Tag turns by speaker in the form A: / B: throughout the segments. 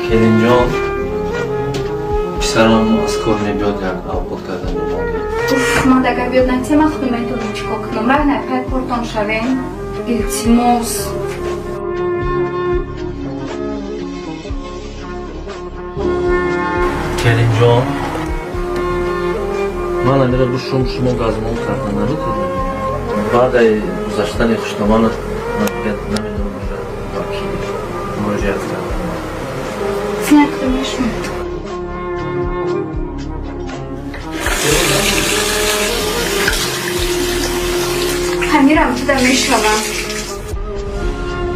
A: Келинҷон, писарам аз кор мебиёд, як авқот карда мемонем.
B: Уф, ман агар биёд натия, ман худам метавонам чӣ кор кунам. Рай напай кортон шавем. Илтимос.
A: Келинҷон, ман амира бушум, шумо газмон карда наметавонем. Баъдаи гузаштани хушноманат ман дигар намедонам уже ба кӣ муроҷиат кардам.
B: Синак мешум. Ҳамирам туда мешавам.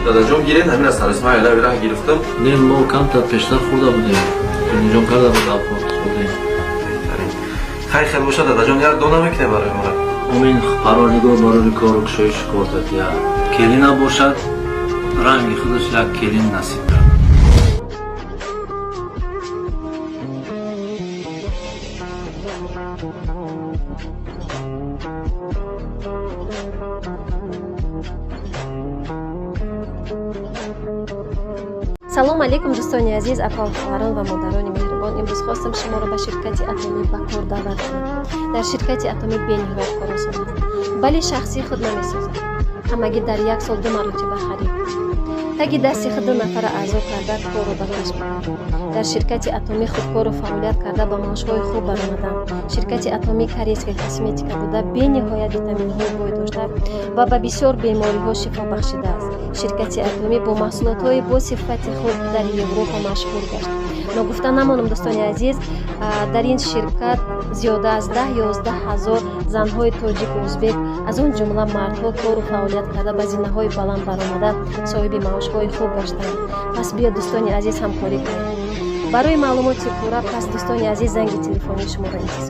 C: Дадаҷон, гиред, ҳамин аз саросимаи лаби раҳ гирифтам.
A: Не, мо камтар пештар хӯрда будем. Келинҷон карда буд, авқот хӯрдем.
C: Беҳтарин. Хайр, хел бошад, дадаҷон, як дона мекунем барои мора.
A: Омин, Парвардигор барори кору кушоиши кортат як келина бошад, ранги худаш як келин насиб кард.
D: Салом алейкум, дӯстони азиз, апаву хоҳарон ва модарони меҳрубон. Имрӯз хостам шуморо ба ширкати Атомӣ ба кор даъват кунам. Дар ширкати Атомӣ бениҳоят кор осон аст, бале, шахсии худ намесозад. Ҳамагӣ дар як сол ду маротиба харид, таги дасти худ ду нафара аъзо карда, корро ба пеш мебарад. Дар ширкати Атомӣ худкору фаъолият карда, ба маошҳои хуб баромаданд. Ширкати Атомӣ корейская косметика буда, бениҳоят витаминҳои бой дошта ва ба бисёр бемориҳо шифо бахшидааст. Ширкати Атомӣ бо маҳсулотҳои бо сифати хуб дар Европа машҳур гашт. Ногуфта намонам, дӯстони азиз, дар ин ширкат зиёда аз 10-11 ҳазор занҳои тоҷику узбек, аз он ҷумла мардҳо, кору фаъолият карда, ба зинаҳои баланд баромада, соҳиби маошҳои хуб гаштанд. Пас биё, дӯстони азиз, ҳамкорӣ кунем. Барои маълумоти пурра, пас, дӯстони азиз, занги телефонии шуморо интизор.